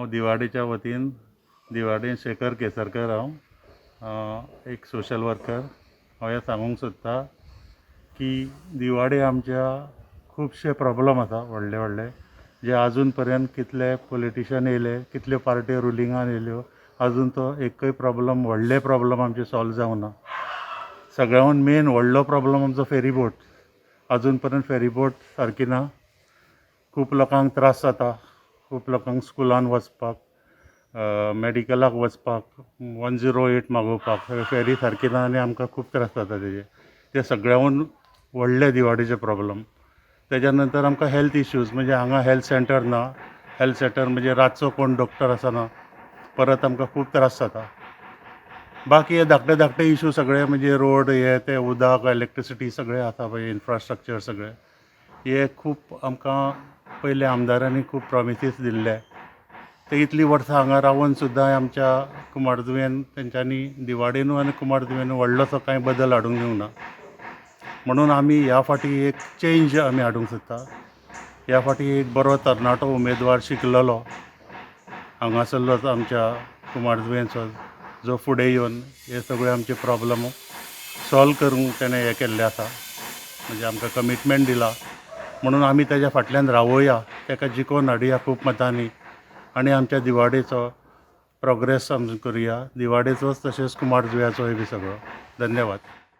हांव दिवाडेच्या वतीन, दिवाडे शेखर केसरकर हांव, एक सोशल वर्कर. हांव हें सांगूंक सोदतां की दिवाडे आमच्या खुबशे प्रॉब्लम आसा, व्हडले व्हडले, जे आजून पर्यंत कितले पॉलिटिशन येयले, कितल्यो पार्ट्यो रुलिंगान येयल्यो, आजून तो एकय प्रॉब्लम, व्हडले प्रॉब्लम आमचे सॉल्व जावंक ना. सगळ्याहून मेन व्हडलो प्रॉब्लम आमचो फेरीबोट. अजून पर्यंत फेरीबोट सारकी ना. खूब लोकांक त्रास जाता. खूब लोकांक स्कुलान वचपाक, मॅडिकलाक वचपाक, 108 मागोवपाक फेरी सारकी ना आनी आमकां खूब त्रास जाता तेजे. ते सगळ्याहून व्हडले दिवाडेचे प्रॉब्लम. तेज्या नंतर आमकां हेल्थ इश्यूज, म्हणजे हांगा हेल्थ सेंटर ना. हेल्थ सेंटर म्हणजे रातचो कोण डॉक्टर आसना, परत आमकां खूब त्रास जाता. बाकी हे धाकटे धाकटे इशू सगळे, म्हणजे रोड, हे ते, उदक, इलेक्ट्रिसिटी सगळे आसा पळय, इन्फ्रास्ट्रक्चर सगळे, हे खूब आमकां पयल्या आमदारांनी खूब प्रॉमिसीस दिल्ले. ते इतलीं वर्सां हांगा रावन सुद्दां आमच्या कुमारजुंव्यान तेंच्यांनी, दिवाडेनू आनी कुमारजुंव्यानू व्हडलोसो कांय बदल हाडूंक दिवंक ना. म्हणून आमी ह्या फावटी एक चेंज आमी हाडूंक सोदता. ह्या फावटी एक बरो तरणाटो उमेदवार, शिकलेलो, हांगासरलोच, आमच्या कुमारजुंवेचो, जो फुडें येवन हे सगळे आमचे प्रॉब्लम सॉल्व करूंक तेणें हें केल्लें आसा, म्हणजे आमकां कमिटमेंट दिला. म्हणून आमी तेज्या फाटल्यान रावोया, ताका जिखोवन हाडुया खूब मतांनी आनी आमच्या दिवाडेचो प्रोग्रेस आमी करुया, दिवाडेचोच तशेंच कुमारजुंव्याचोय बी सगळो. धन्यवाद.